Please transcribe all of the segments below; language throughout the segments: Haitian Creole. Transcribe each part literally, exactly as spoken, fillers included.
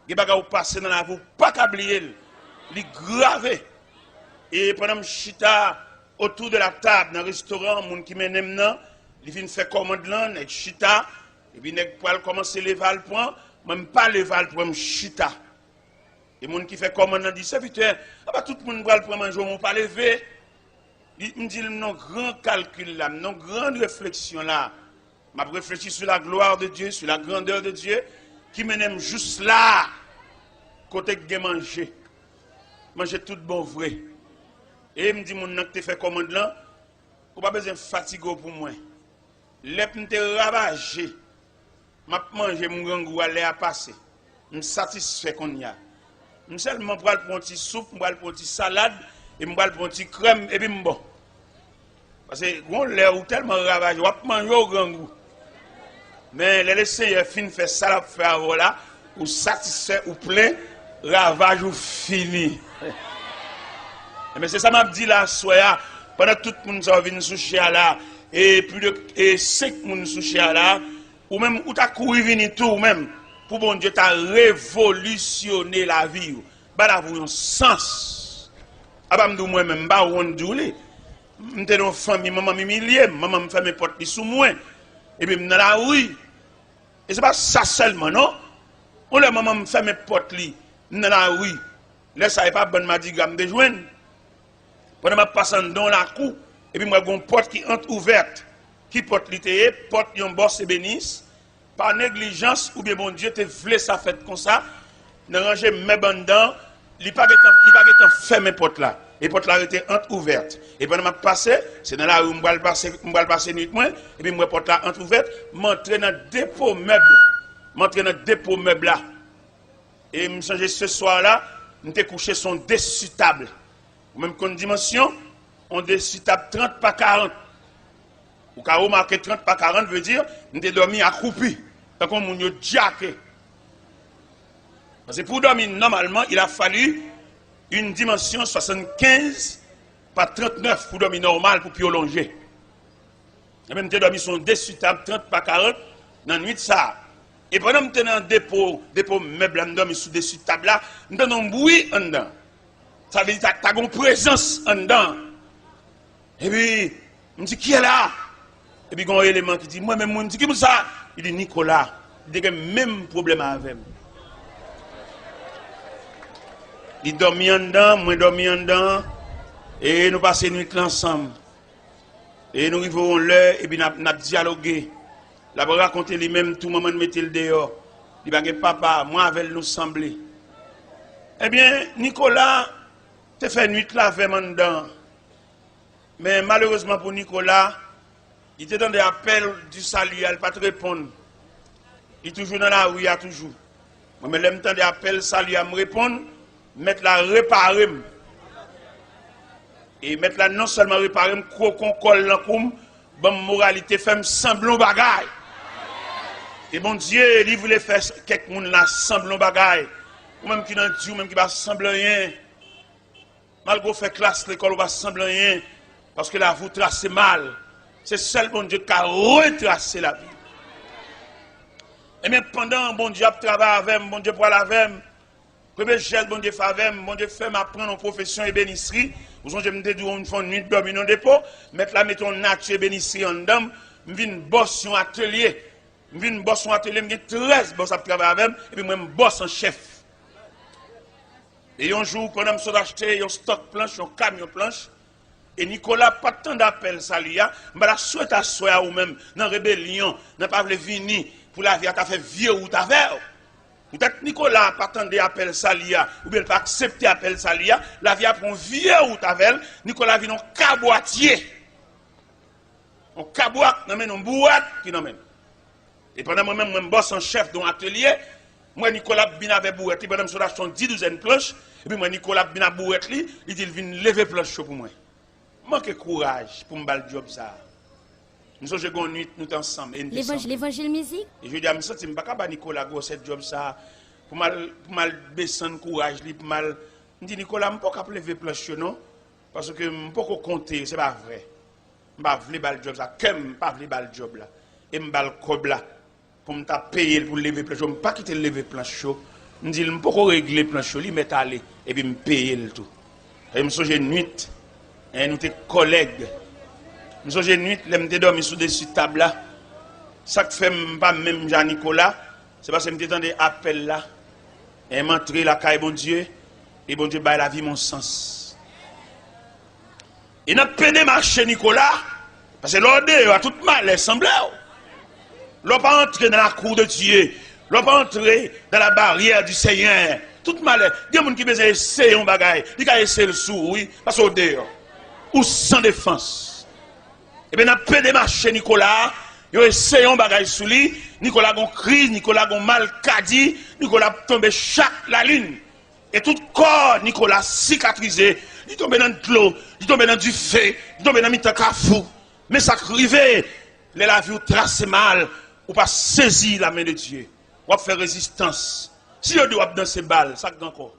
Gen bagay ou pase nan lavi, ou pa ka bliye l. Li grave. E pandan m chita otou de la tab nan restoran, moun ki mennen m nan, li fin fè kòmand lan, nèg chita, epi nèg pral kòmanse leve al pran, mwen m pa leve al pran, m chita. E moun ki fè kòmand lan di, "Sèvitè, apa tout moun pral pran manje w, men w pa leve?" Li, m di l, "M nan gran kalkil la, m nan gran refleksyon la. M ap reflechi sou la glwa de Dye, sou la grandè de Dye, ki mennen m jous la, kote k gen manje. Manje tout bon vre." E m di moun nan ki te fè kòmand lan, "Ou pa bezwen fatige w pou mwen. Lè m te ravaje, m ap manje, m grangou a, lè a pase. M satisfè kounye a. M sèlman pral pran yon ti soup, m pral pran yon ti salad, e m pral pran yon ti krèm, epi m bon." Paske gon lè ou tèlman ravaje, w ap manje, w grangou. Men lè Lesenyè fin fè sa l ap fè avè w la, ou satisfè, ou plen, ravaj ou fini. Ebyen, se sa m ap di la aswè a, pandan tout moun sa yo vin sou chè a la, e plis de e senk moun sou chè a la, ou menm, ou ta kouri vini tou, ou menm, pou Bondye ta revolisyone lavi w, ba lavi w yon sans. Apa m di w mwen menm, m pa wont di w li. M te nan yon fanmi, manman m imilye m, manman m fèmen pòt li sou mwen, epi m nan lari. E se pa sa sèlman, non. Yon lè manman m fèmen pòt li, m nan lari. Lè sa a, e pa bann madigra m te jwenn. Pandan m ap pase anndan yon lakou, epi m wè gen yon pòt ki antwouvèt. Ki pòt li te ye? Pòt yon bòs ebenis. Pa neglijans oubyen Bondye te vle sa fèt konsa, nan ranje mèb anndan, li pa gentan, li pa gentan fèmen pòt la. E pòt la rete antwouvèt. E pandan m ap pase, se nan lari m pral pase, m pral pase nwit mwen, epi m wè pòt la antwouvèt, m antre nan depo mèb. M antre nan depo mèb la. E m sonje se swa la, m te kouche sou yon desi tab. Ou menm konn dimansyon, yon desi tab trant pa karant. Ou ka remake trant pa karant, vle di, m te dòmi akwoupi, tankou moun yo djake. Paske pou w dòmi nòmalman, il a fallu une dimension soixante-quinze par trente-neuf pou w dòmi nòmal, pou pye w lonje. Ebyen, m te dòmi sou yon desi tab trant pa karant nan nwit sa a. E pandan m te nan depo, depo mèb la, m dòmi sou desi tab la, m tande yon bri anndan. Sa vle di, ta, ta gen yon prezans anndan. Epi, m di, "Kiyès la?" Epi, gen yon eleman ki di, "Mwen menm, wi." M di, "Ki moun sa?" Li di, "Nicolas." Li te gen menm pwoblèm avè m. Li dòmi anndan, mwen dòmi anndan, e nou pase nwit la ansanm. E nou rive yon lè, epi n ap, n ap dyaloge. L ap rakonte li menm tou, manman l mete l deyò. Li pa gen papa, mwen avè l nou sanble. Ebyen, Nicolas te fè nwit la avè m anndan. Men malerezman pou Nicolas, li te tande apèl di sali a, li pa t reponn. Li toujou nan lari a toujou. Mwen menm, lè m tande apèl sali a, m reponn, mèt la repare m. E mèt la non sèlman repare m, kwokon kò l nan kou m, ban m moralite, fè m sanble yon bagay. E Bondye, li vle fè kèk moun la sanble yon bagay. Ou menm ki nan di, ou menm ki pa sanble anyen. Malgre w fè klas lekòl, ou pa sanble anyen, paske lavi w trase mal. Se sèl Bondye ki ka retrase lavi. Ebyen, pandan Bondye ap travay avè m, Bondye pral avè m, premye jès Bondye fè avè m, Bondye fè m aprann yon pwofesyon ebenisri. Ou sonje m te di w, m fè yon nwit dòmi nan depo, mèt la mete yon nati ebenisri anndan m, m vin bòs yon atelye. M vin bòs yon atelye, m gen trèz bòs ap travay avè m, epi mwen, m bòs an chèf. E yon jou, pandan m sot achte yon stòk planch, yon kamyon planch, e Nicolas pa t tande apèl sali a, m pa ta swete aswè a ou menm, nan rebelyon, nan pa vle vini, pou lavi a ta fè vye wout avè w. Poutèt Nicolas pa tande apèl sali a, oubyen l pa aksepte apèl sali a, lavi a pran vye wout avè l, Nicolas vin yon kabwatye. Yon kabwat nan men l, yon bouwèt ki nan men l. E pandan mwen menm, mwen m bòs an chèf de yon atelye, m wè Nicolas ap vin avè bouwèt li, pandan m sot achte yon dis douzèn planch, epi m wè Nicolas ap vin ak bouwèt li, li di l vin leve planch yo pou mwen. M manke kouraj pou m ba l djòb sa a. M sonje gen yon nwit nou te ansanm e n te sanble. Levanjil mizik. E jodi a, m santi m pa ka ba Nicolas gwosè djòb sa a. Pou m al, pou m al desann kouraj li, pou m al, m di, "Nicolas, m poko ap leve planch yo non, paske m poko konte, se pa vrè." M pa vle ba l djòb sa, kè m pa vle ba l djòb la. E m ba l kòb la pou m ta peye l pou l leve planch yo. M pa kite l leve planch yo. M di l, "M poko regle planch yo, li mèt ale, epi m peye l tou." E m sonje nwit, en, nou te kòlèg. M sonje nwit, lè m te dòmi sou desi tab la, sa k fè m pa menm jan Nicolas, se paske m te tande apèl la, e m antre lakay Bondye, e Bondye bay lavi m yon sans. E n ap pede mache Nicolas, paske lè w deyò a, tout malè sanble w. Lè w pa antre nan lakou de Dye, lè w pa antre nan la baryè di Senyè, tout malè, gen moun ki bezwen eseye yon bagay, li ka eseye l sou ou, wi, paske w deyò. Ou san defans. Ebyen, n ap pede mache Nicolas, yo eseye yon bagay sou li, Nicolas gon kriz, Nicolas gon malkadi, Nicolas ap tonbe chak lalin. E tout kò Nicolas sikatrize, li tonbe nan dlo, li tonbe nan dife, li tonbe nan mitan kafou. Men sa k rive, lè lavi w trase mal, ou pa sezi la men de Dye. W ap fè rezistans. Si yo di w ap danse bal, sa k gen ankò?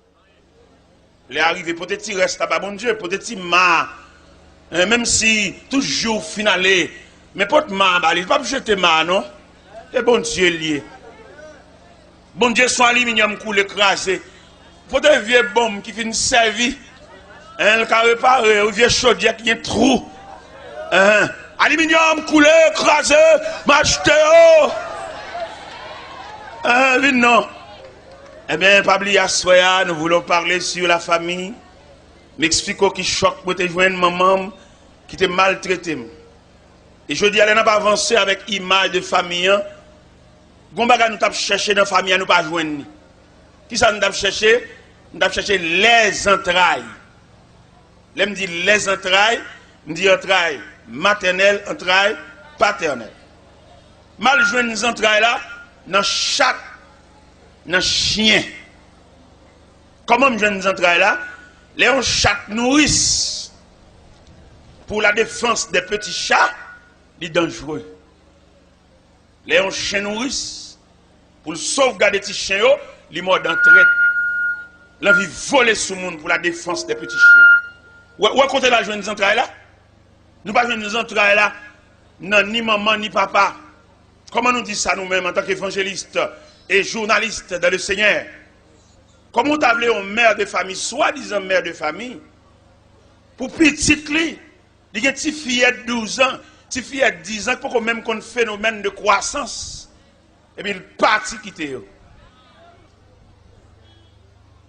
Lè a rive, pote ti rès la ba Bondye, pote ti ma. Eh, menm si tout jou w fin ale, men pot ma a ba li, li p ap jete ma a non. E Bondye l ye. Bondye se yon aliminyòm koule kraze. Pote vye bonm ki fin sèvi. En, l ka repare, yon vye chodyè ki gen twou. En, aliminyòm koule kraze, m achte yo. En, vin non. Ebyen, pa bliye aswè a, nous voulons parler sur la famille. M eksplike w ki chòk mwen te jwenn manman m ki te maltrete m. E jodi a, lè n ap avanse avèk imaj de fanmi an, gon bagay nou t ap chèche nan fanmi an, nou pa jwenn li. Kisa nou t ap chèche? Nou t ap chèche lèzantray. Lè m di lèzantray, m di antray matènèl, antray patènèl. M al jwenn zantray la nan chat, nan chen. Kòman m jwenn zantray la? Lè yon chat nouris, pour la défense des petits chats, li danjre. Lè yon chen nouris, pou l sovgade ti chen yo, li mòde an trèt. L anvi vole sou moun pour la défense des petits chiens. Ou wè, ou wè kote n al jwenn zantray la? Nou pa jwenn zantray la nan ni manman ni papa. Kòman nou di sa nou menm antanke evanjelis e jounalis dans le Seigneur? Kòman w ta vle yon mè de fanmi, swadizan mè de fanmi, pou pitit li, li gen ti fiyèt douz an, ti fiyèt diz an ki poko menm konn fenomèn de kwasans, epi l pati kite yo.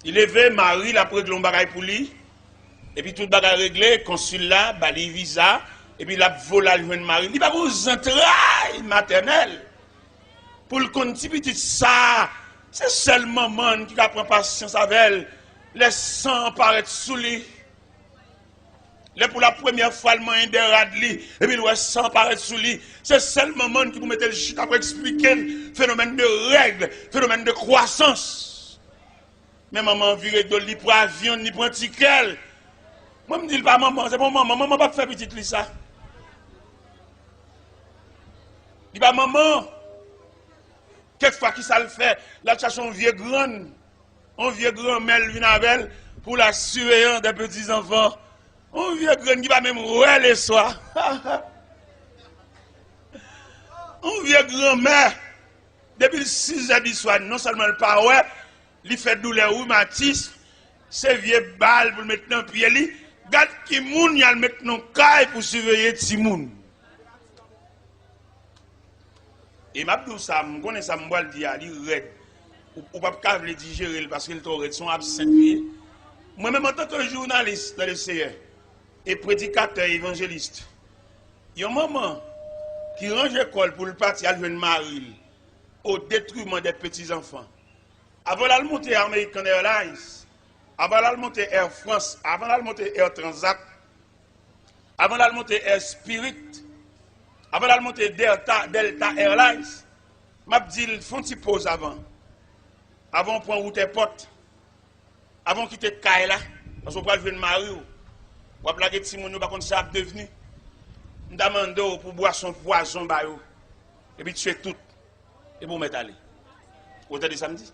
Li leve, mari l ap regle yon bagay pou li, epi tout bagay regle, konsil la ba li viza, epi l ap vole al jwenn mari l. Li pa gon zantray matènèl pou l konn ti pitit sa a, se sèl manman n ki ka pran pasyans avè l lè san an parèt sou li. Lè pou la premyè fwa l manyen dè rad li, epi l wè san parèt sou li, se sèl manman n ki pou mete l chita pou eksplike l fenomèn de règ, fenomèn de kwasans. Men manman an vire do l, li pran avyon, li pran tikè l. Mwen m di l pa manman, se pa manman, manman p ap fè pitit li sa. Li pa manman. Kèk fwa ki sa l fè? L al chache yon vye grann. Yon vye granmè l vin avè l pou la surveillance des petits enfants. Yon vye grann ki pa menm wè leswa. Yon vye granmè. Depi l sizè di swa, non sèlman l pa wè, li fè doulè rimatis, se vye bal pou l met nan pye li. Gad ki moun y al met nan kay pou siveye timoun. E m ap di w sa, m konnen sa m pral di a, li rèd. Ou, ou p ap ka vle dijere l paske l twò rèd, se yon absent li ye. Mwen menm, antanke jounalis dans le Seigneur, e predikatè, evanjelis, yon manman ki ranje kò l pou l pati al jwenn mari l, au détriment des petits enfants. Avan l al monte American Airlines, avan l al monte Air France, avan l al monte Air Transat, avan l al monte Air Spirit, avan l al monte Delta, Delta Airlines, m ap di l, fè yon ti poz avan. Avan w pran wout èpòt, avan w kite kay la, paske w pral jwenn mari w, w ap lage timoun yo, w pa konn sa y ap devni. M ta mande w pou w bwase yon pwazon ba yo, epi tiye tout, epi w mèt ale. Ou tande sa m di?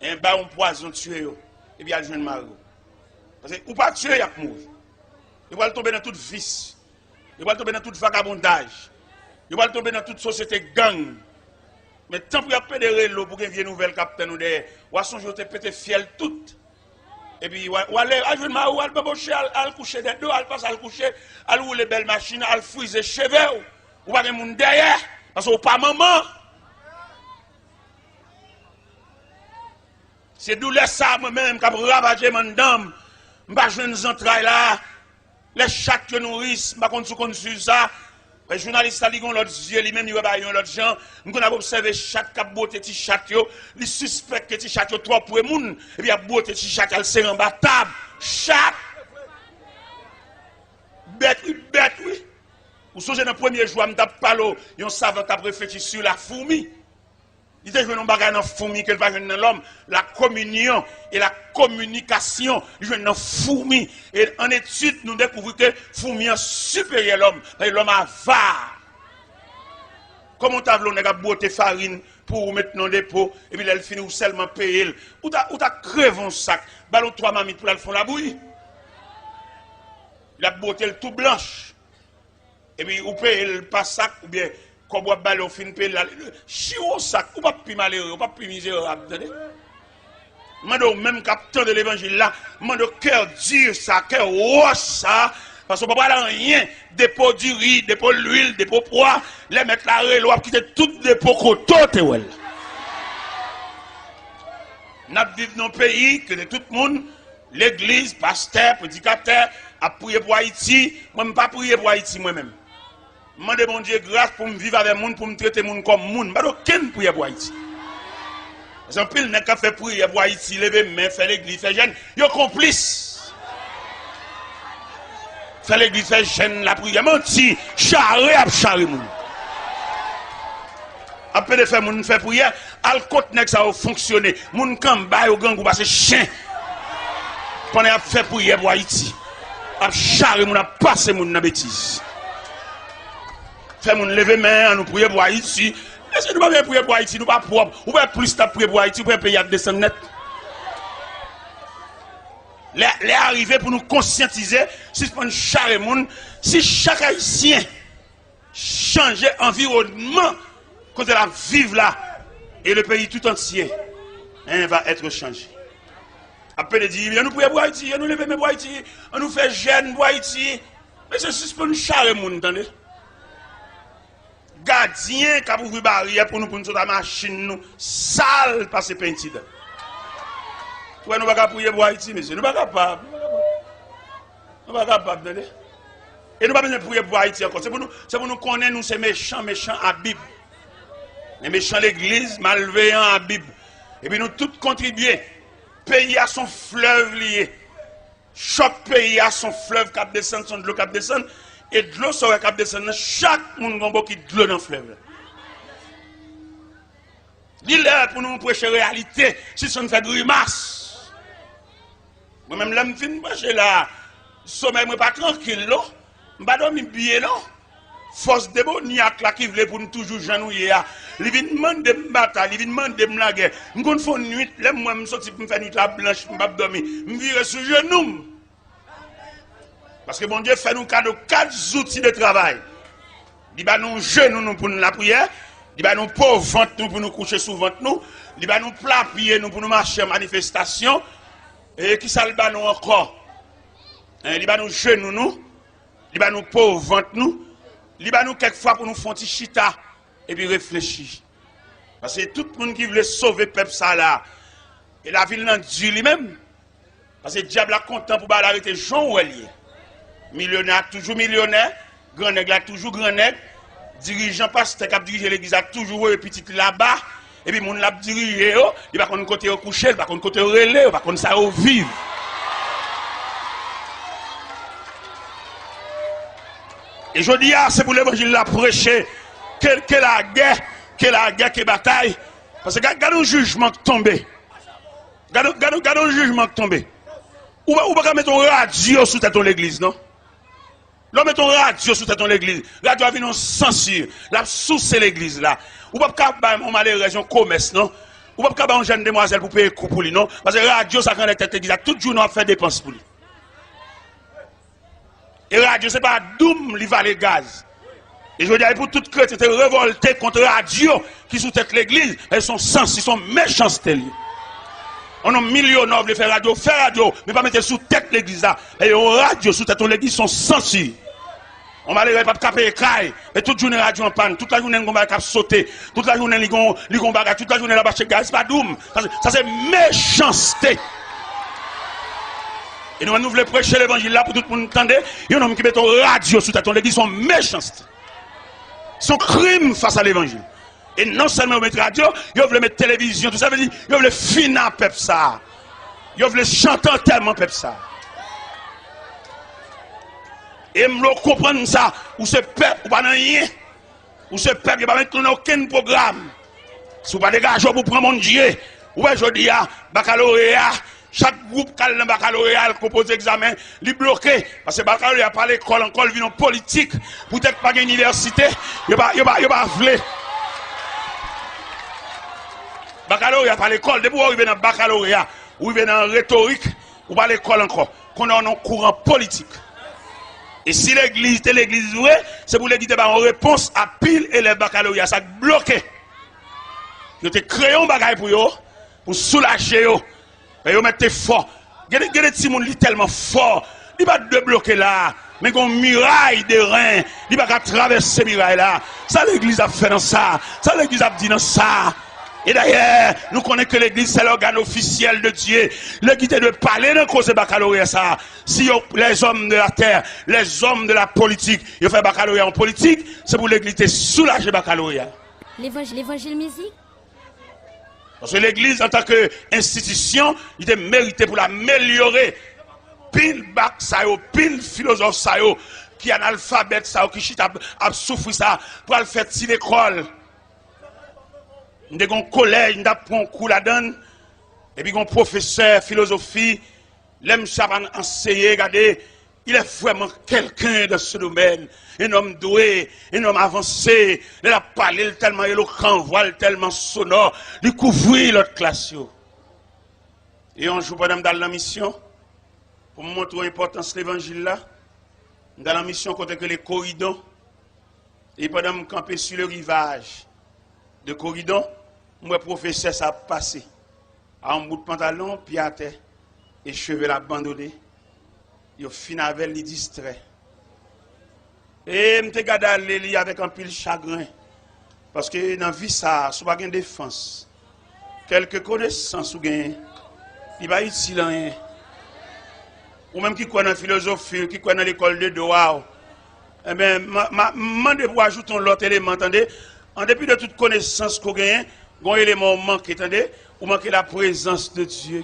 En, ba yon pwazon, tiye yo, epi al jwenn mari w. Paske ou pa tiye, y ap mouri. Yo pral tonbe nan tout vis. Yo pral tonbe nan tout vagabondaj. Yo pral tonbe nan tout sosyete gang. Men tanpri ap pede rele w pou gen vye nouvèl k ap tann ou dèyè. W a sonje w te pete fyèl tout. Epi w a, w a leve, al jwenn mari w, al banboche, al, al kouche dèdo, al pase, al kouche, al woule bèl machin, al frize cheve w. Ou pa gen moun dèyè, paske w pa manman. Se doulè sa a mwen menm k ap ravaje m anndan m. M pa jwenn zantray la. Lè chat yo nouris, m pa konn si w konn swiv sa. Men jounalis la, li gen yon lòt zye, li menm, li wè bagay yon lòt jan. M konn ap obsève chat k ap bwote ti chat yo. Li sispèk ke ti chat yo twò pre moun. Epi y ap bwote ti chat al sere anba tab. Chat! Bèt, wi, bèt, wi. Ou sonje nan premye jou a, m t ap pale w, yon savan t ap reflechi sur la fourmi. Li te jwenn yon bagay nan foumi ke l pa jwenn nan lòm, la communion et la communication. Li jwenn nan foumi. E an etid, nou dekouvri ke foumi an siperyè lòm, paske lòm avare. Kòman w ta vle yon nèg ap bwote farin pou ou met nan depo, epi lè l fini, ou sèlman peye l? Ou ta, ou ta kreve yon sak, ba l yon twa mamit pou l al fè yon labouyi. L ap bwote l tou blanch. Epi ou peye l pa sak, oubyen kòb w ap ba l, ou fin peye l la, chiwo sak, ou p ap pi malere, ou p ap pi mizerab, tande. M mande w menm k ap tande levanjil la, m mande w kè di sa, kè wòch sa, paske w pa pral anyen, depo diri, depo lwil, depo pwa, lè mèt la rele w, w ap kite tout depo kote w te wè l. N ap viv nan yon peyi kote tout moun, legliz, pastè, predikatè, ap priye pou Ayiti. Mwen, m pa priye pou Ayiti, mwen menm. M mande Bondye gras pou m viv avè moun, pou m trete moun kòm moun. M pa t okenn priyè pou Ayiti. Paske anpil nèg k ap fè priyè pou Ayiti, leve men, fè legliz, fè jèn, yo konplis. Fè legliz, fè jèn, lapriyè, manti, chare ap chare moun. Ap pede fè moun fè priyè, al kot nèg sa yo fonksyone. Moun k anba yo grangou pase chen. Pandan y ap fè priyè pou Ayiti, ap chare moun, ap pase moun nan betiz. Fè moun leve men, ann nou priye pou Ayiti. Mesye, nou pa bezwen priye pou Ayiti, nou pa pwòp. Ou wè plis n ap priye pou Ayiti, ou wè peyi a ap desann nèt. Lè, lè a rive pou nou konsyantize, sispann chare moun. Si chak Ayisyen chanje anviwònman kote l ap viv la, e le peyi tout antye, hein, va être changé. Ap pede di, ann nou priye pou Ayiti, ann nou leve men pou Ayiti, ann nou fè jèn pou Ayiti. Mesye, sispann chare moun, tande. Gadyen k ap ouvri baryè pou nou, pou nou sot a machin nou, sal pase penti dan. Ou wè, nou pa ka priye pou Ayiti, mesye, nou pa kapab. Nou pa kapab, tande. E nou pa bezwen priye pou Ayiti ankò. Se pou nou, se pou nou konnen nou se mechan, mechan a Bib. Men mechan legliz, malveyan a Bib. Epi nou tout kontribye. Peyi a se yon flèv li ye. Chòk peyi a se yon flèv k ap desann, se yon dlo k ap desann. E dlo sa w wè k ap desann nan, chak moun gen yon bokit dlo nan flèv la. Li lè pou nou preche reyalite, sispann fè grimas. Mwen menm, lè m fin preche la, somèy mwen pa trankil non. M pa dòmi byen non. Fòs demonyak la ki vle pou n toujou jan nou ye a, li vin mande m batay, li vin mande m lagè. M konn fè yon nwit, lè m wè m soti pou m fè nwit la blanch, m p ap dòmi, m vire sou jenou m. Paske Bondye fè nou kado kat zouti de travay. Li ba nou jenou nou pou n lapriyè, li ba nou po vant nou pou nou kouche sou vant nou, li ba nou pla pye nou pou nou mache an manifestasyon. E kisa l ba nou ankò? Hein, li ba nou jenou nou, li ba nou po vant nou, li ba nou kèk fwa pou nou fè yon ti chita epi reflechi. Paske tout moun ki vle sove pèp sa la, e lavil nan di li menm. Paske dyab la kontan pou bagay la rete jan w wè l ye. Milyonè a toujou milyonè, grannèg la toujou grannèg, dirijan, pastè k ap dirije legliz la toujou voye pitit li laba, epi moun l ap dirije yo, li pa konn kote yo kouche, li pa konn kote yo rele, yo pa konn sa yo viv. E jodi a, se pou levanjil la preche, ke, ke lagè, ke lagè, ke batay. Paske gad, gad yon jijman k tonbe. Gade, gade, gade yon jijman k tonbe. Ou, ou pa ka mete yon radyo sou tèt yon legliz, non. Lè w mete yon radyo sou tèt yon legliz, radyo a vin yon sansi, l ap souse legliz la. Ou p ap ka bay yon malerèz yon komès, non. Ou p ap ka bay yon jèn demwazèl pou peye kou pou li, non. Paske radyo sa k anlè tèt legliz la, tout jounen w ap fè depans pou li. E radyo se pa doum li vale gaz. E jodi a, e pou tout kretyen te revòlte kont radyo ki sou tèt legliz, e se yon sansi, se yon mechanste li. Yon nonm milyonè vle fè radyo, fè radyo, men pa mete l sou tèt legliz la. E yon radyo sou tèt yon legliz, se yon sansi. Yon malere p ap ka peye kay, e tout jounen radyo an pàn, tout lajounen li gon bagay k ap sote, tout lajounen li gon, li gon bagay, tout lajounen l ap achte gaz pa doum. Sa se, sa se mechanste. E nou menm nou vle preche levanjil la pou tout moun tande, yon nonm ki mete yon radyo sou tèt yon legliz, se yon mechanste. Se yon krim fas a levanjil. E non sèlman yo met radyo, yo vle met televizyon, tout sa vle di, yo vle fini ak pèp sa a. Yo vle chante antèman pèp sa a. E m vle w konprann sa, ou se pèp, ou pa nan anyen. Ou se pèp, yo pa met ou nan okenn pwogram. Si w pa degaje w pou pran Bondye, ou wè jodi a, bakaloreya, chak gwoup k al nan bakaloreya, al konpoze egzamen, li bloke. Paske bakaloreya pa lekòl ankò, li vin yon politik. Poutèt pa gen inivèsite, yo pa, yo pa, yo pa vle. Bakaloreya pa lekòl. Depi w rive nan bakaloreya, ou rive nan retorik, ou pa lekòl ankò. Kounye a w nan kouran politik. E si legliz te legliz vre, se pou legliz te ba yon repons a pil elèv bakaloreya sa k bloke. Yo te kreye yon bagay pou yo, pou soulaje yo. Men yo mèt te fò. Gen de, gen de timoun li tèlman fò, li pa debloke la, men gon miray de ren, li pa ka travèse miray la. Sa legliz ap fè nan sa? Sa legliz ap di nan sa? E dayè, nou konnen ke legliz se lògàn ofisyèl de Dye. Legliz te dwe pale nan koze bakaloreya sa. Si yo, lèzòm de latè, lèzòm de la politik, yo fè bakaloreya yon politik, se pou legliz te soulaje bakaloreya. Levanjil, levanjil mizik. Paske legliz, antanke enstitisyon, li te merite pou l amelyore pil bak sa yo, pil filozòf sa yo, ki analfabèt sa yo, ki chita ap, ap soufri sa, pral fè ti lekòl. M te gen yon kolèj, m t ap pran yon kou ladan l, epi gen yon pwofesè filozofi, lè misye ap an-, anseye, gade, il est vraiment quelqu'un dans ce domaine. Un homme doué, un homme avancé. Lè l ap pale, l tèlman elokan, vwa l tèlman sonò, li kouvri lòt klas yo. E yon jou, pandan m t al nan misyon, pou m montre w enpòtans levanjil la, m t al nan misyon kote ke le Coridon, e pandan m kanpe sur le rivage de Coridon, m wè pwofesè sa ap pase. A yon bout pantalon, pye atè, e cheve l abandone. Yo fin avè l, li distrè. E m te gade ale li avèk anpil chagren. Paske nan vi sa a, si w pa gen defans, kèlke konesans ou genyen, li pa itil anyen. Ou menm ki kwè nan filozofi, ki kwè nan lekòl de dwa w, enben, m, m, m mande pou w ajoute yon lòt eleman, tande. An depi de tout konesans ke w genyen, gen yon eleman w manke, tande. Ou manke la prezans de Dye.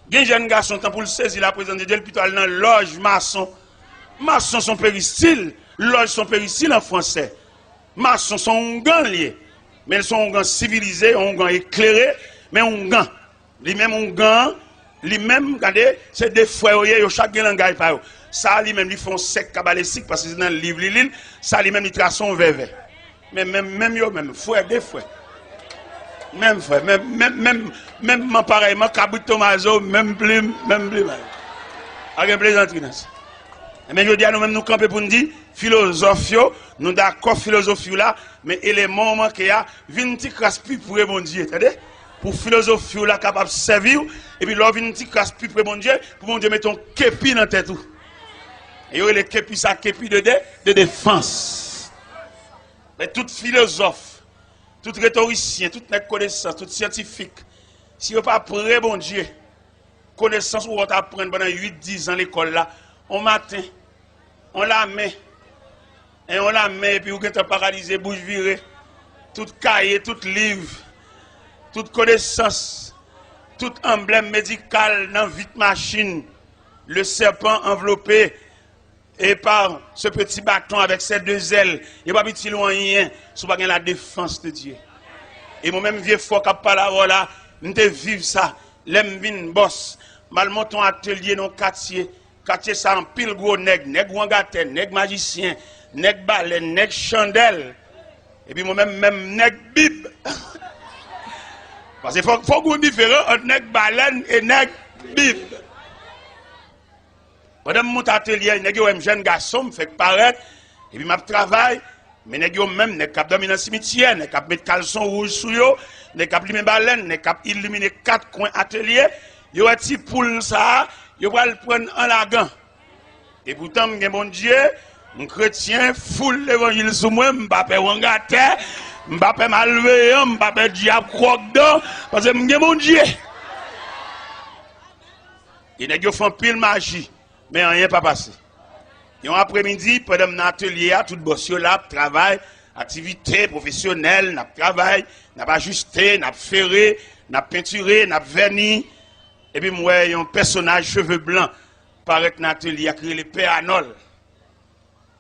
Gen jèn gason, tan pou l sezi la prezans de Dye, l pito al nan lòj mason. Mason se yon peristil, lòj se yon peristil an fransè. Mason se yon oungan l ye. Men l se yon oungan sivilize, yon oungan eklere, men oungan. Li menm oungan an, li menm, gade, se de frè yo ye, yo chak gen langay pa yo. Sa a li menm, li fè yon sèk kabalestik, paske se nan liv li li l, sa a li menm, li trase yon vèvè. Men menm, menm yo menm, frè, de frè. Menm frè, menm, menm, menm, menm man parèyman, kabrit Tomazo, menm plim, menm plim. Pa gen plezantri nan sa. Men jodi a, nou menm, nou kanpe pou n di, filozòf yo, nou dakò filozofi w la, men eleman w manke a, vin ti kras pi pre Bondye, tande? Pou filozofi w la kapab sèvi w, epi lè w vin ti kras pi pre Bondye, pou Bondye mete yon kepi nan tèt ou. E yo rele kepi sa kepi de, de, de defans. Men tout filozòf, tout retorisyen, tout nèg konesans, tout syantifik, si yo pa pre Bondye, konesans ou wè w t aprann pandan uit, diz an lekòl la, on maten, on lamen, en on lamen, epi ou gentan paralize, bouch vire, tout kaye, tout liv, tout konesans, tout anblèm medikal nan vit machin, le serpent enveloppé et par ce petit bâton avec ses deux ailes, yo p ap itil ou anyen si w pa gen la défense de Dieu. E mwen menm vye fò k ap pale avè w la, m te viv sa. Lè m vin bòs, m al monte yon atelye nan yon katye. Katye sa anpil gwo nèg, nèg wangatè, nèg majisyen, nèg balèn, nèg chandèl. Epi mwen menm, menm nèg bib. Paske fòk, fòk gen yon diferan ant nèg balèn e nèg bib. Pandan m monte atelye a, nèg yo wè m jèn gason, m fèk parèt, epi m ap travay, men nèg yo menm, nèg k ap dòmi nan simityè, nèg k ap met kalson wouj sou yo, nèg k ap limen balèn, nèg k ap ilimine kat kwen atelye, yo wè ti poul sa a, yo pral pran n an lagan. Epoutan, m gen Bondye, m kretyen, foul levanjil sou mwen, m pa pè wangatè, m pa pè malveyan, m pa pè dyab kwòkdan, paske m gen Bondye. E nèg yo fè anpil maji, men anyen pa pase. Yon apremidi, pandan m nan atelye a, tout bòs yo la ap travay, aktivite pwofesyonèl, n ap travay, n ap ajiste, n ap fere, n ap pentire, n ap vèni. Epi m wè yon pèsonaj cheve blan parèt nan atelye a ki rele Pè Anòl.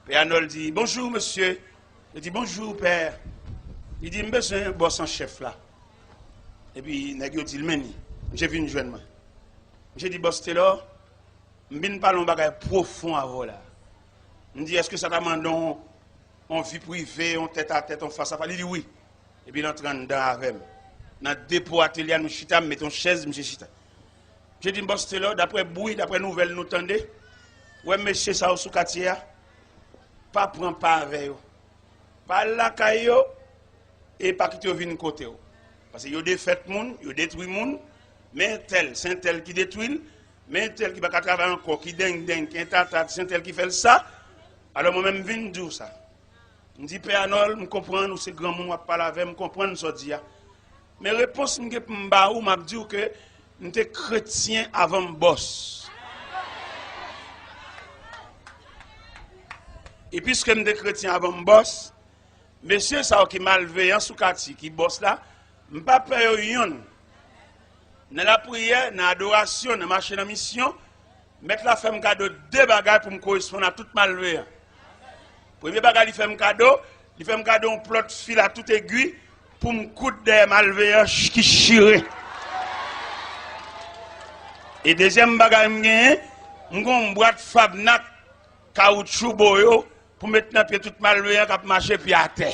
Pè Anòl di, "Bonjou, mesye." Li di, "Bonjou, pè." Li di, "M bezwen bòs an chèf la." Epi nèg yo di l, "Men li." Misye vin jwenn mwen. Misye di, "Bòs Telò, m vin pale yon bagay pwofon avè w la." M di, "Èske sa ta mande w yon vi prive, yon tèt a tèt, yon fas a fas?" Li di, "Wi." Epi l antre anndan avè m. Nan depo atelye a, nou chita, m mete yon chèz, misye chita. Misye di m, "Bòs Telò, daprè bri, daprè nouvèl nou tande, wè mesye sa yo sou katye a, pa pran pa avè yo. Pa al lakay yo, e pa kite yo vin kote w. Paske yo defèt moun, yo detwi moun, men entèl, se entèl ki detwi l, men entèl ki pa ka travay ankò, ki dengdeng, ki entatat, se entèl ki fè l sa. Alò mwen menm m vin di w sa." M di, "Pè Anòl, m konprann ou se granmoun, w ap pale avè m, m konprann sa w di a. Men repons m gen pou m ba ou, m ap di w ke m te kretyen avan m bòs. E piske m te kretyen avan m bòs, mesye sa yo ki malveyan sou katye, ki bòs la, m pa pè yo yonn. Nan lapriyè, nan adorasyon, nan mache nan misyon, Mèt la fè m kado de bagay pou m koresponn a tout malveyan. Premye bagay li fè m kado, li fè m kado yon plòt fil a tout egwi pou m koud dèyè malveyan ch- ki chire. E dezyèm bagay m genyen, m gen yon bwat Fabnak, kawoutchou boyo, pou met nan pye tout malveyan k ap mache pye atè.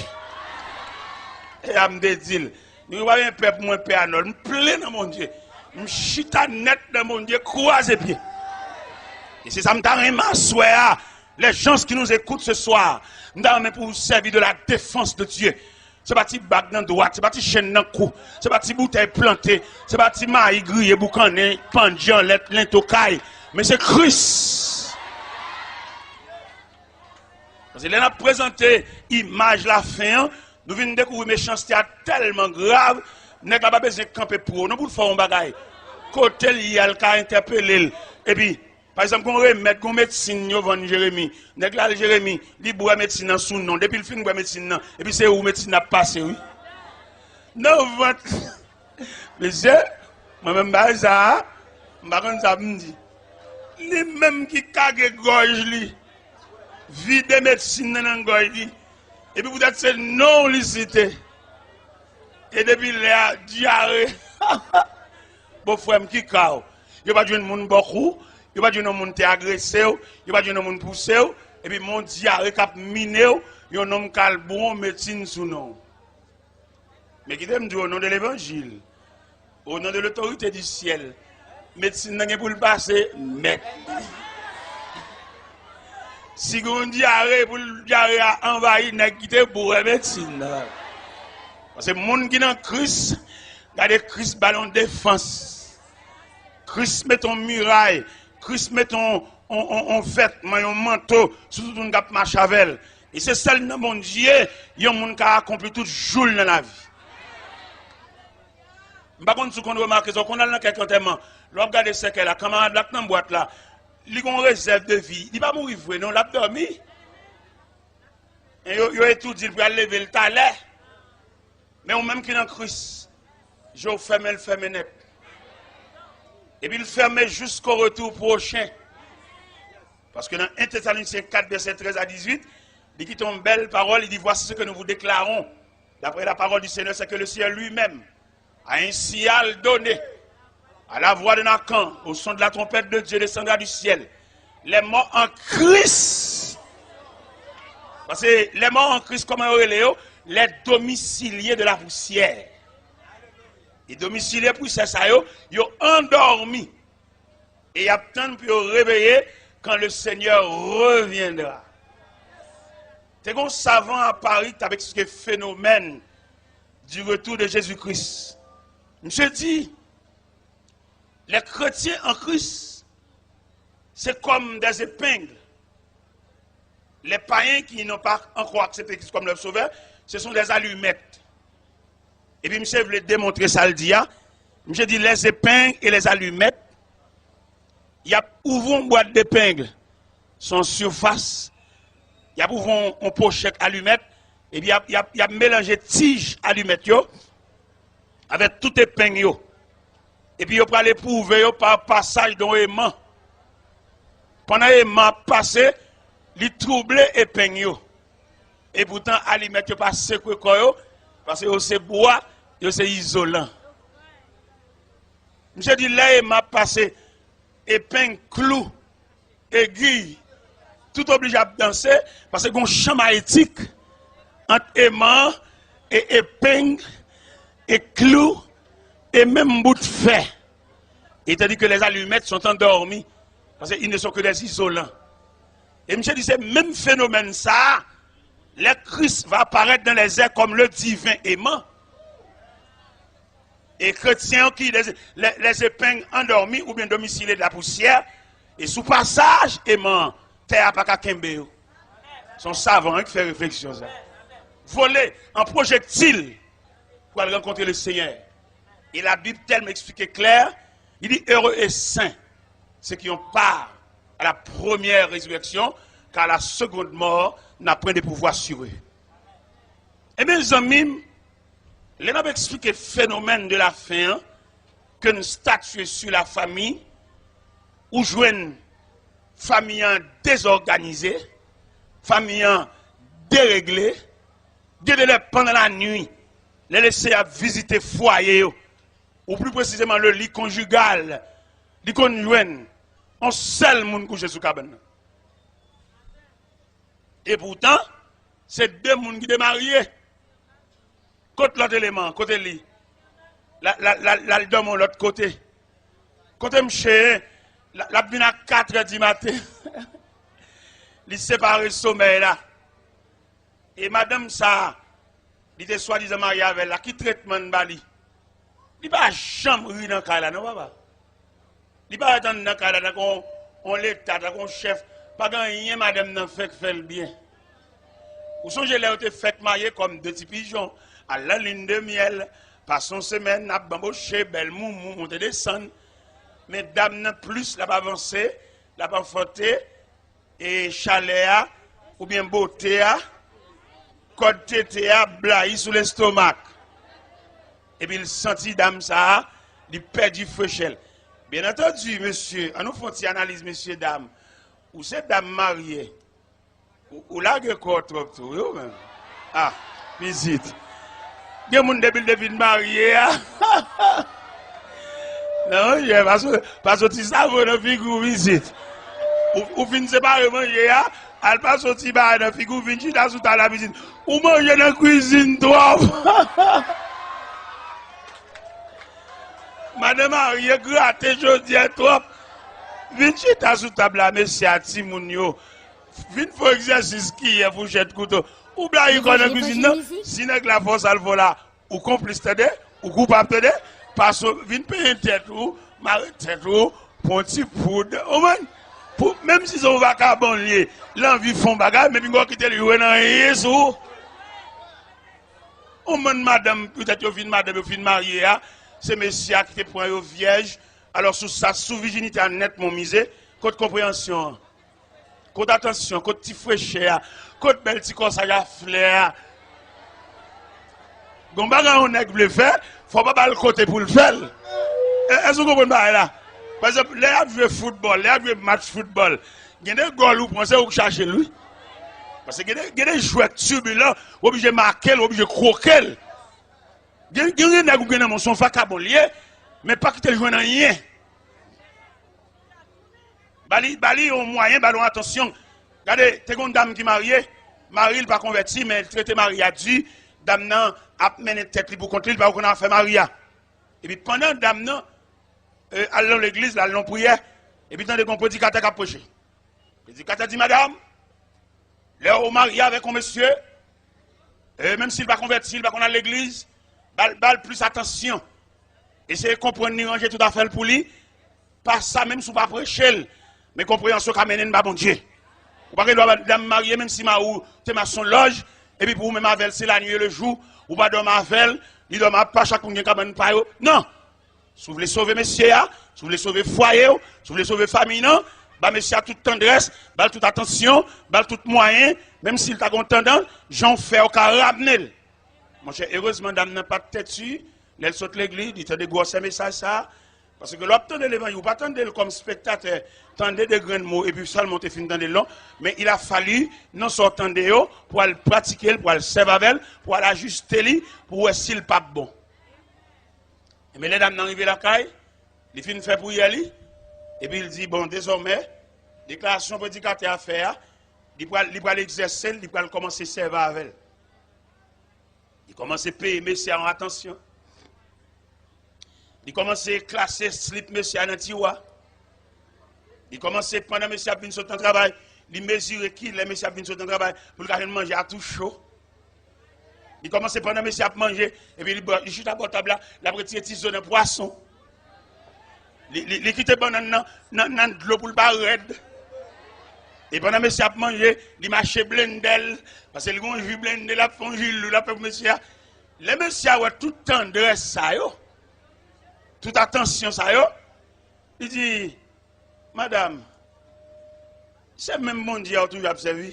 E a m te di l, nou pa gen pè pou mwen, Pè Anòl. M plen nan Bondye. M chita nèt nan Bondye, kwaze pye. E se sa m ta renmen aswè a. Les gens qui nous écoutent ce soir, m ta renmen pou w sèvi de la défense de Dieu. Se pa ti bag nan dwat, se pa ti chenn nan kou, se pa ti boutèy plante, se pa ti mayi griye, boukannen, pandye anlè lento kay, men se Kris. Paske lè n ap prezante imaj lafen an, nou vin dekouvri mechanste a tèlman grav, nèg la pa bezwen kanpe pou ou non pou l fè w yon bagay. Kote l ye a, l ka entèpele l. Epi, pa egzanp, gon remèd, gon medsin yo vann Jeremi. Nèg la al Jeremi, li bwè medsin nan sou non. Depi l fin bwè medsin nan, epi se ou medsin nan ap pase, wi. Nan vant. Mesye, mwen menm bagay sa a, m pa konn sa pou m di. Li menm ki kage gòj li, vide medsin nan nan gòj li, epi poutèt se non w li site. E depi lè a, dyare. Bon, frè m, ki ka w? Yo pa t jwenn moun bòk ou, yo pa t jwenn yon moun te agrese w, yo pa t jwenn yon moun pouse w, epi men yon dyare k ap mine w, yon nonm k al bwè yon medsin sou non w. Men kite m di w, au nom de l'évangile, au nom de l'autorité du ciel, medsin nan gen pou l pase mèt li. Si gen yon dyare, pou l dyare a anvayi nèg ki te bwè medsin nan. Paske moun ki nan Kris, gade Kris ba l yon defans. Kris mete yon miray, Kris mete yon, yon, yon, yon vètman, yon manto sou tout moun k ap mache avè l. E se sèl nan Bondye yon moun ka akonpli tout jou l nan lavi. M pa konn si w konn remake sa, w konn al nan kèk antèman, lè w ap gade sèkèy la, kanmarad la k nan bwat la, li gen yon rezèv de vi, li pa mouri vre non, l ap dòmi. E yo, yo etoudi l pou y al leve l talè. Men ou menm ki nan Kris, je w fèmen, l fèmen nèt. Epi l fèmen jusqu'au retour prochain. Paske nan en Thessaloniciens quatre, verset treize à dix-huit, li kite yon bèl pawòl, li di, voici ce que nous vous déclarons, d'après la parole du Seigneur, c'est que le Seigneur lui-même a un signal donné. À la voix de Nathan, au son de la trompette de Dieu descendra du ciel. Les morts en Christ. Paske les morts en Christ, kòman yo rele yo? Les domiciliés de la poussière. E domicilié pousyè sa yo, yo andòmi. E y ap tann pou yo reveye, quand le Seigneur reviendra. Te gen yon savan a Pari ki t ap eksplike fenomèn du retour de Jésus-Christ. Misye di, les chrétiens en Christ, c'est comme des épingles. Les païens qui n'ont pas encore accepté Christ comme leur sauveur, ce sont des allumettes. Epi misye vle demontre sa l di a. Misye di les épingles et les allumettes, y ap ouvri yon bwat depeng, se yon sifas, y ap ouvri yon, yon pochèt alimèt, epi y ap, y ap, y ap melanje tij alimèt yo avèk tout epeng yo. Epi yo pral epwouve yo pa pasaj de yon eman. Pandan eman ap pase, li twouble epeng yo. Epoutan, alimèt yo pa sekwe kò yo, paske yo se bwa, yo se izolan. Misye di lè eman ap pase, epeng, klou, egiy, tout oblije ap danse, paske gen yon chan mayetik ant eman an, e epeng, e klou, e menm bout fè. Et tandis que les allumettes sont endormies, parce qu'ils ne sont que des isolants. E misye di se menm fenomèn sa a, lè Kris va parèt dans les airs comme le divin aimant. E kretyen yo ki les, les, les épingles endormies ou bien domiciliés de la poussière, e sou pasaj eman an, tè a pa ka kenbe yo. Se yon savan, wi, ki fè refleksyon sa. Vole an pwojektil pou al rankontre le Seigneur. E Labib tèlman eksplike klè, li di, heureux et saints ceux qui ont part à la première résurrection, car la seconde mort n'a point de pouvoir sur eux. Ebyen, zanmi m, lè n ap eksplike fenomèn de la fin an, ke n statye sou la fami, ou jwenn fami an dezòganize, fami an deregle, gen de lè pandan lanwi, lè Leseyè ap vizite fwaye yo, ou pli presizeman le lit conjugal, li konn jwenn yon sèl moun kouche sou kabann nan. Epoutan, se de moun ki te marye. Kot lòt eleman an? Kote li? L a, l a, l a, l al dòmi yon lòt kote. Kote mche ye? L a, l ap vin a katrè di maten. Li separe somèy la. E madanm sa a, li te swadizan marye avè l la, ki tretman n ba li? Li pa janm ri nan kay la, non, papa. Li parèt anndan kay la tankou yon, yon leta, tankou yon chèf. Pa gen anyen madanm nan fè k fè l byen. Ou sonje lè yo te fèk marye kòm de ti pijon, à la lune de miel, pase yon semèn, ap banboche, bèl moumou, monte desann. Men dam nan, plis l ap avanse, l ap anfante, e chalè a, oubyen bote a, kòd tete a blayi sou lestomak. Epi l santi dam sa a, li pèdi frechè l. Byen antandi, mesye, ann nou fè yon ti analiz, mesye dam. Ou se dam marye. Ou, ou lage kò w twòp tou, wi, ou menm. Ah, pitit. Gen moun depi l te fin marye a. Non, monchè, pa so-, pa soti savo nan figi w, pitit. Ou, ou fin separe manje a, al pa soti bagay nan figi w, vin chita sou tab la, pitit. Ou manje nan kwizin twòp. Madan marye grate jodi a twòp. Vin chita sou tab la, mesye a, timoun yo. Vin fè egzèsis kiyè, fouchèt, kouto. Ou blayi kò nan kwizin nan, si nèg la fè w sa l fè w la, ou konplis, tande, ou koupab, tande. Pase w vin penyen tèt ou, mare tèt ou, pran ti poud, ou konprann? Pou, menm si se yon vakabon l ye, l anvi fè yon bagay, men pinga w kite l jwe nan anyen sou ou. Yon bann madanm, petèt yo fin madanm, yo fin marye a, se mesye a ki te pran yo vyèj. Alò, sou sa, sou vijinite a nètman mize, kot konpreyansyon an? Kot atansyon, kot ti frechè a, kot bèl ti kòsaj a flè a? Gon bagay yon nèg vle fè, fò w pa ba l kote pou l fè l. E, èske w konprann bagay la? Pa egzanp, lè y ap jwe foutbòl, lè y ap jwe match foutbòl, gen de gòl ou pran, se ou k chache l, wi. Paske gen de, gen de jwè tibilan, ou oblije make l, ou oblije kwoke l. Gen, gen, gen nèg ou gen nan men w, se yon vakabon l ye, men pa kite l jwenn anyen. Ba li, ba li yon mwayen, ba li yon atansyon. Gade, te gen yon dam ki marye, mari l pa konvèti, men l trete mari a di, dam nan ap mennen tèt li pou kont li, li pa konn afè mari a. Epi pandan dam nan, e, al nan legliz, l al nan priyè, epi tande gen yon predikatè k ap preche. Predikatè di, madanm, lè ou marye avèk yon mesye, e menm si l pa konvèti, li pa konn al legliz, ba l, ba l plis atansyon. Eseye konprann li, ranje tout afè l pou li. Pa sa, menm si w pa preche l, men konpreyansyon ka mennen n ba Bondye. Ou pa gen dwa ba dam marye, menm si mari w te mason lòj, epi pou ou menm avè l, se la nuit et le jour, ou pa dòmi avè l, li dòmi apa, chak moun gen kabann pa yo. Non! Si w vle sove mesye a, si w vle sove fwaye w, si w vle sove fanmi nan, ba mesye a tout tandrès, ba l tout atansyon, ba l tout mwayen, menm si l ta gen yon tandans, jan w fè w ka ramne l. Monchè, erezman dam nan pa t tèti, lè l sot legliz, li tande gwosè mesaj sa a. Paske lè w ap tande levanjil, ou pa tande l kòm spektatè, tande de grenn mo, epi sèlman w te fin tande l, non. Men il a fallu, nan sa w tande yo, pou al pratike l, pou al sèvi avè l, pou al ajiste li, pou w wè si l p ap bon. Ebyen, lè dam nan rive lakay, li fin fè priyè li, epi l di, bon, dezòmè, deklarasyon predikatè a fè a, li pral, li pral egzèse l, li pral kòmanse sèvi avè l. Li kòmanse peye mesye a yon atansyon. Li kòmanse klase slip mesye a nan tiwa. Li kòmanse, pandan mesye ap vin sot nan travay, li mezire kilè mesye ap vin sot nan travay pou l ka jwenn manje a tou cho. Li kòmanse pandan mesye ap manje, epi li, li chita bò tab la, l ap retire ti zo nan pwason. Li, li, li kite bannann nan, nan, nan dlo pou l pa rèd. E pandan mesye ap manje, li mache blende l, paske li gen yon ji blende, l ap fè yon ji lou, l ap fè pou mesye a. Lè mesye a wè tout tandrès sa yo, tout atansyon sa yo, li di, madanm, se menm Bondye a w toujou ap sèvi?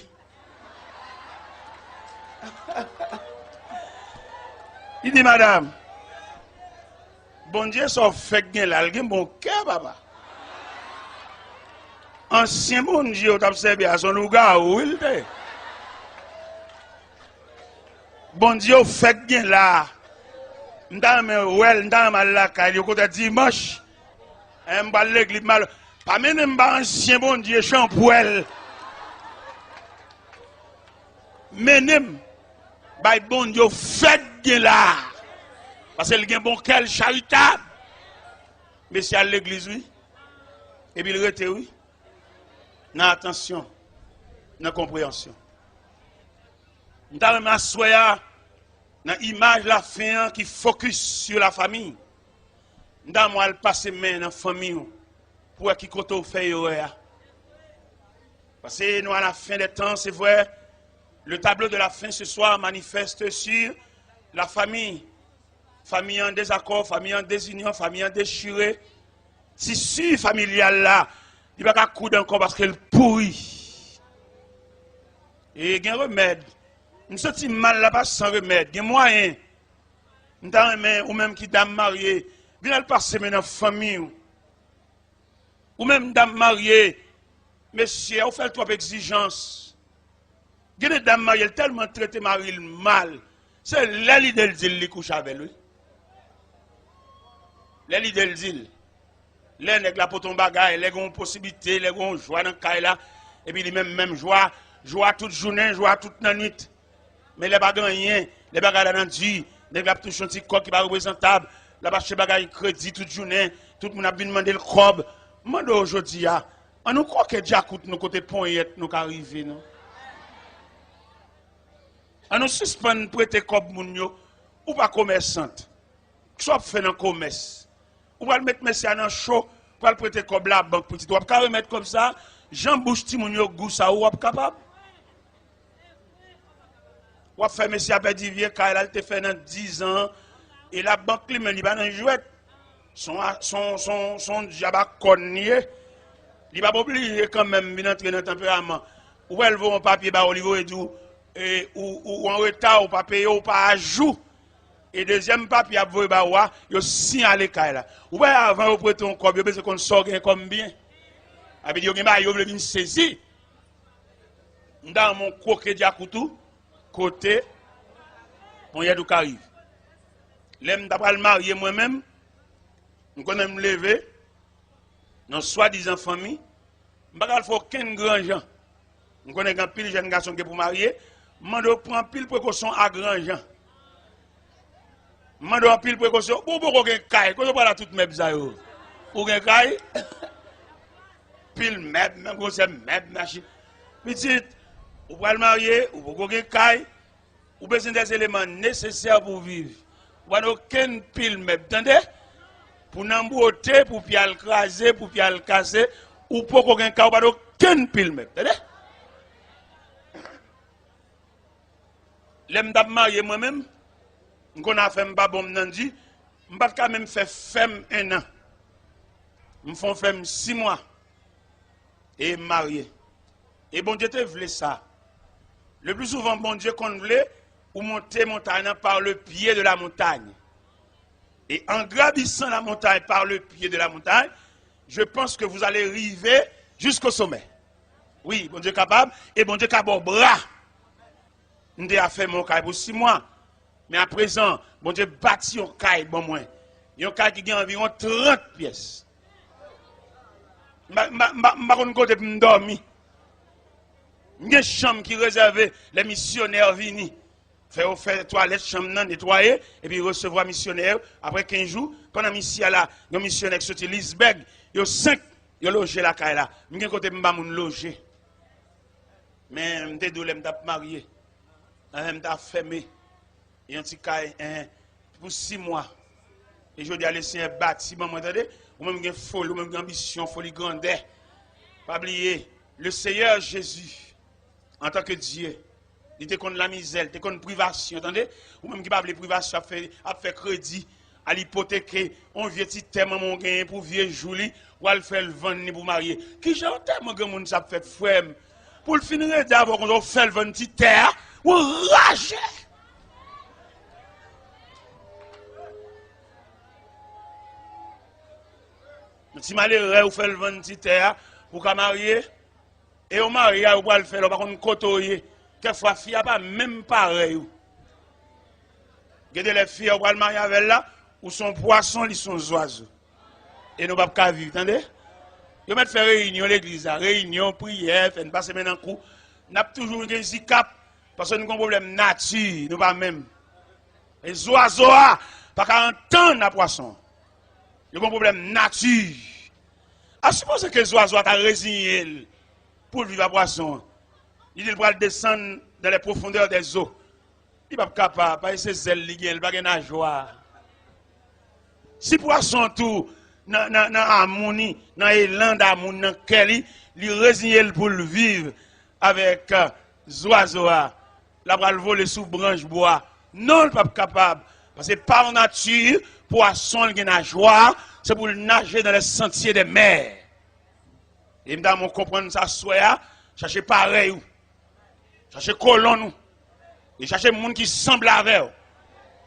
Li di, madanm, Bondye sa w fèk gen la, l gen bon kè, papa. Ansyen Bondye w t ap sèvi a, se yon lougawou, wi, l te. Bondye w fèk gen la. M ta renmen wè l, m ta renmen al lakay li, okontrè, dimanch. Hein, m pral legliz, m al. Pa mennen m ba ansyen Bondye chanpwèl. Mennen m bay Bondye w fèk gen la. Paske l gen bon kè, l charitab. Mesye al legliz, wi. Epi l rete, wi. Nan atansyon, nan konpreyansyon. M ta renmen aswè a, nan imaj lafen an ki fokis sou lafanmi, m ta renmen w al pase men nan fanmi w pou wè ki kote w fè erè a. Paske nou à la fin des temps, c'est vrai, le tableau de la fin ce soir manifeste sur la famille. Fanmi an dezakò, fanmi an dezinyon, fanmi an dechire. Tisi familyal la, li pa ka koud ankò paske l pouri. E gen remèd. M santi mal la pa san remèd. Gen mwayen. M ta renmen ou menm ki dam marye, vin al pase men nan fanmi w. Ou menm dam marye, mesye a, ou fè l twòp egzijans. Gen de dam marye, l tèlman trete mari l mal, se lè lide l di l li kouche avè l, wi. Lè lide l di l. Lè nèg la pote yon bagay, lè gen yon posiblite, lè gen yon jwa nan kay la, epi li menm, menm jwa, jwa tout jounen, jwa tout nannwit. Men lè pa gen anyen, lè bagay la nan di, nèg la ap touche yon ti kòb ki pa reprezantab, l ap achte bagay kredi tout jounen, tout moun ap vin mande l kòb. M mande w jodi a, ann nou kwoke djakout nou kote ponyèt nou ka rive, non? Ann nou sispann prete kòb moun yo, ou pa komèsant. Kisa w ap fè nan komès? Ou pral met mesye a nan cho, pral prete kòb labank pitit. W ap ka remèt kòb sa, jan bouch timoun yo gou sa, ou w ap kapab? W ap fè mesye a pèdi vye kay la, l te fè nan diz an, e labank li menm, li pa nan jwèt. Se yon, se yon, se yon, se yon dyab ak kòn li ye. Li p ap oblije kanmenm vin antre nan tanperaman. Ou wè l voye yon papye ba ou, li voye di w, e, ou, ou, ou an reta, ou pa peye, ou pa ajou. E dezyèm papye y ap voye ba ou a, yo siyale kay la. Ou wè, avan yo prete yon kòb, yo bezwen konn sa w gen kòm byen. Sa vle di yo gen bagay yo vle vin sezi. M ta renmen w kwoke djakout ou kote ponyèt ou ka rive. Lè m ta pral marye mwen menm, m konnen m leve nan swadizan fanmi, m pa ka al fè okenn granjan. M konnen gen anpil jèn gason ki gen pou marye, m mande w pran anpil prekosyon a granjan. M mande w anpil prekosyon. Ou poko gen kay, kote w pral ak tout mèb sa yo? Ou gen kay? pil mèb, menm gwosè mèb, machin. Pitit, ou pral marye, ou poko gen kay, ou bezwen dè eleman nesesè pou viv. Ou pa nan okenn pil mèb, tande? Pou nanm wote, pou pye al kraze, pou pye al kase, ou poko gen kay, ou pa nan okenn pil mèb, tande? Lè m t ap marye mwen menm, m konn afè m pa bon, m nan di, m pa t ka menm fè fèm en an. M fè yon fèm sis mwa e m marye. E Bondye te vle sa. Le pli souvan, Bondye konn vle ou monte montay nan par le pye de la montagne. Et en gravissant la montagne par le pied de la montagne, je pense que vous allez arriver jusqu'au sommet. Wi, Bondye kapab, e Bondye ka ba w bra. M te afèmen yon kay pou sis mwa. Men aprezan, Bondye bati yon kay ban mwen. Yon kay ki gen anviwon trant pyès. M pa, m pa, m pa, m pa konn kote pou m dòmi. M gen chanm ki rezève lè misyonè vini. Fè yo fè twalèt chanm nan, netwaye, epi resevwa misyonè yo. Apre kenz jou, pandan misye a la, yon misyonè ki soti Lisbèg, yo senk, yo loje lakay la. M gen kote m ba moun loje. Men m te di w lè m t ap marye, enhen, m t ap fèmen yon ti kay, enhen, pou sis mwa. E jodi a, Lesenyè bati ban mwen, tande. Ou menm gen foli, ou menm gen anbisyon, foli grandè. Pa bliye, le Seyè Jezi, antanke Dye, li te konn lamizè, li te konn privasyon, tande. Ou menm ki pa vle privasyon ap fè, ap fè kredi, al ipoteke yon vye ti tè manman w genyen pou vye jou li, w al fè l vann li pou marye. Kijan yon tèlman granmoun sa ap fèt, frè m? Pou l fin rete avè w konsa, w fè l vann ti tè a, w raje! Yon ti malere, w fè l vann ti tè a pou w ka marye. E yon maryaj ou pral fè la, ou pa konn kote w ye. Kèk fwa, fi a pa menm parèy ou. Gen de lè fi a ou pral marye avè l la, ou se yon pwason, li se yon zwazo. E nou p ap ka viv, tande? Yo mèt fè reyinyon legliz la, reyinyon, priyè, fè n pase men nan kou. N ap toujou gen zikap, paske nou gen yon pwoblèm nati, nou pa menm. E zwazo a pa ka antann a pwason. Yo gen yon pwoblèm nati. A sipoze ke zwazo a ta reziyen l pou l viv a pwason an. Li di l pral desann dans les profondeurs des eaux. Li p ap kapab, paske se zèl li gen, li pa gen najwa. Si pwason tou, nan, nan, nan amou ni, nan elan damou nan kè li, li reziyen l pou l viv avèk, euh, zwazo a, l ap al vole sou branch bwa. Non, l p ap kapab. Paske pa nati, pwason l gen najwa, se pou l naje dans les sentiers des mers. E m ta renmen w konprann sa aswè a, chache parèy ou. Chache kolonn ou. E chache moun ki sanble avè w.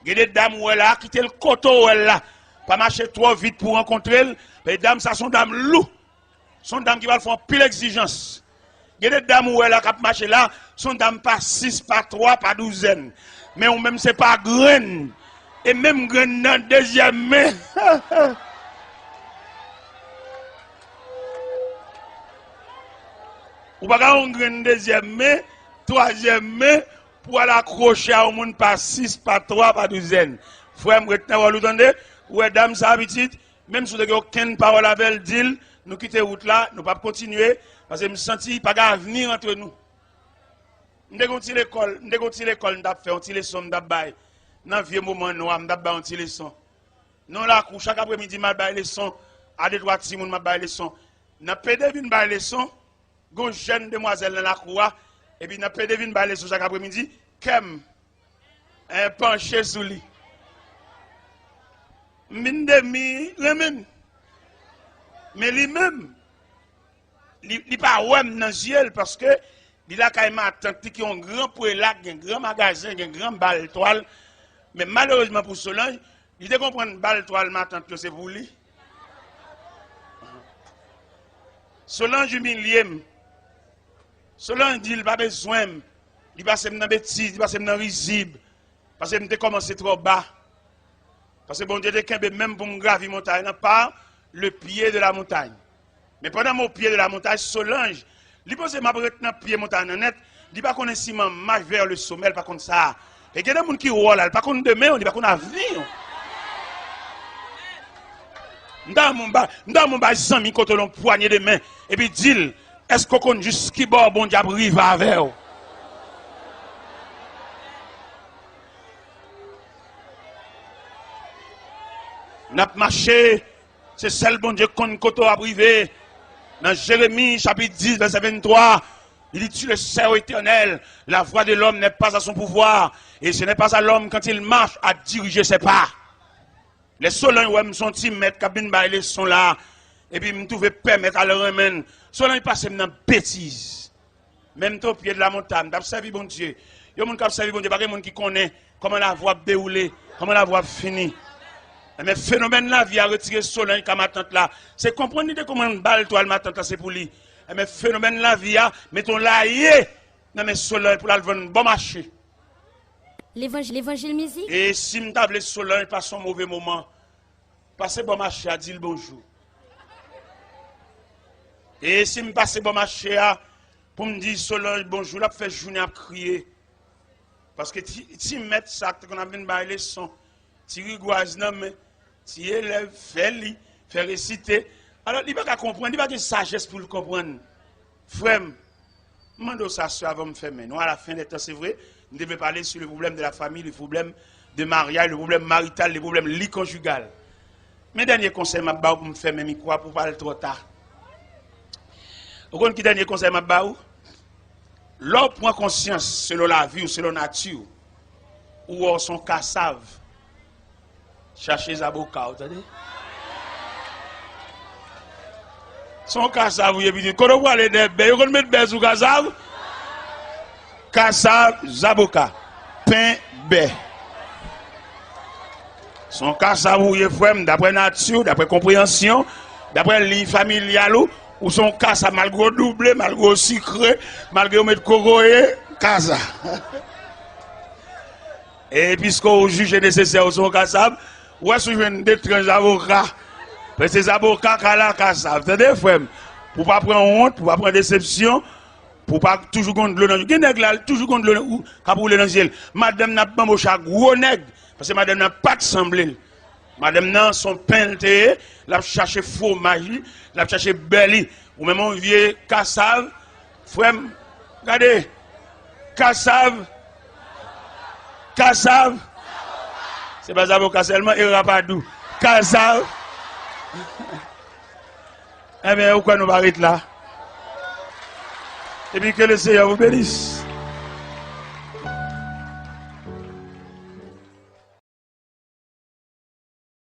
Gen de dam ou wè la, kite l kote w wè l la. Pa mache twò vit pou w rankontre l. Men dam sa se yon dam lou. Se yon dam ki pral fè anpil egzijans. Gen de dam ou wè la k ap mache la, se yon dam pa sis, pa twa, pa douzèn. Men ou menm se pa grenn. E menm grenn nan dezyèm men. Ou pa ka yon grenn dezyèm men, twazyèm men, pou al akwoche a yon moun pa sis, pa twa, pa douzèn. Frè m, ret nan wòl ou, tande. Ou wè dam sa a, pitit, menm si w te gen okenn pawòl avè l, di l, nou kite wout la, nou p ap kontinye, paske m santi pa gen avni ant nou. M te gen yon ti lekòl, m te gen yon ti lekòl m t ap fè, yon ti leson m t ap bay. Nan vye moman nwa, m t ap bay yon ti leson. Nan lakou, chak apremidi, m al bay leson a de twa timoun, m ap bay leson. Nan pede vin bay leson, gen yon jèn demwazèl nan lakou a, epi nan pede vin bay leson chak apremidi, kè m, eh, panche sou li. M vin demi renmen l. Men li menm, li, li pa wè m nan zye l, paske li lakay matant li ki yon gran prela, gen gran magazen, gen gran bal twal. Men malerezman pou Solanj, li te konprann bal twal matant yo se pou li. Solanj imilye m. Solanj di l pa bezwen m. Li pase m nan betiz, li pase m nan rizib. Paske m te kòmanse twò ba. Paske Bondye te kenbe men m pou m gravi montay lan par le pied de la montagne. Men pandan m o pye de la montagne, Solanj, li panse m ap ret nan pye montay lan nèt, li pa konnen si m an mach vers le sommet, li pa konn sa. E gen de moun ki wè w la, li pa konn demen w, li pa konn avni w. M ta renmen w ba, m ta renmen w bay zanmi kote w yon pwanye de men, epi di l, èske w konn jis ki bò Bondye ap rive avè w? N ap mache, se sèl Bondye k konn kote w ap rive. Nan Jeremi chapit dis, vèsè venntwa, li di, tu le sais, ô Éternel, la voie de l'homme n'est pas à son pouvoir, et ce n'est pas à l'homme quand il marche à diriger ses pas. Lè Solanj wè m se yon ti mèt k ap vin bay leson la, epi m twouve pè mèt al renmen l. Solanj pase m nan betiz. Men m te o pye de la montagne, m t ap sèvi Bondye. Yon moun k ap sèvi Bondye, pa gen moun ki konnen kòman lavi w ap dewoule, kòman lavi w ap fini. Enben, fenomèn lavi a retire Solanj ka matant la. Se konprann li te konprann bal twal matant la se pou li. Enben, fenomèn lavi a mete yon laye nan men Solanj pou l al vann bò mache. Levanj-, levanjil mizik. E si m ta vle Solanj pase yon move moman, pase bò mache a, di l bonjou. E si m pase bò mache a pou m di Solanj bonjou, l ap fè jounen ap kriye. Paske ti, ti mèt sa k te konn ap vin bay leson, ti rigwaz nan men, ti elèv, fè li, fè resite. Alò, li pa ka konprann, li pa gen sajès pou l konprann. Frè m, m mande w sa, sè, avan m fèmen. Nou à la fin des temps, c'est vrai. M te vle pale sou le problème de la famille, le problème de mariage, le problème marital, le problème lit conjugal. Men dènye konsèy m ap ba w pou m fèmen mikwo a, pou w pa al twò ta. Ou konn ki dènye konsèy m ap ba w? Lè w pran konsyans selon lavi w, selon nati w, ou wè w se yon kasav. Chache zaboka, w tande? Se yon kasav ou ye, pitit. Kote w prale dèyè bè? Yo konn met bè sou kasav? Kasav, zaboka, pen, bè. Se yon kasav ou ye, frè m, daprè nati w, daprè konpreyansyon, daprè liy familyal ou, ou se yon kasav, malgre w double, malgre w sikre, malgre yo met kokoye, kasav. E piske w jije nesesè, ou se yon kasav, ou wè si w jwenn de tranch zaboka. Paske se zaboka ka la kasav. Tande, frè m? Pou w pa pran wont, pou w pa pran desepsyon, pou w pa toujou gon dlo nan je w. Gen nèg la, li toujou gon dlo nan, ou, k ap woule nan je l. Madanm nan ap banboche a gwo nèg, paske madanm nan pa t sanble l. Madanm nan, se yon pen l te ye, l ap chache fwomaj li, l ap chache bè li. Ou menm yon vye kasav, frè m, gade, kasav, kasav, se pa zaboka sèlman, e rapadou, kasav. Enben, ou kwè nou pa ret la? Epi ke le Seyè vous bénisse.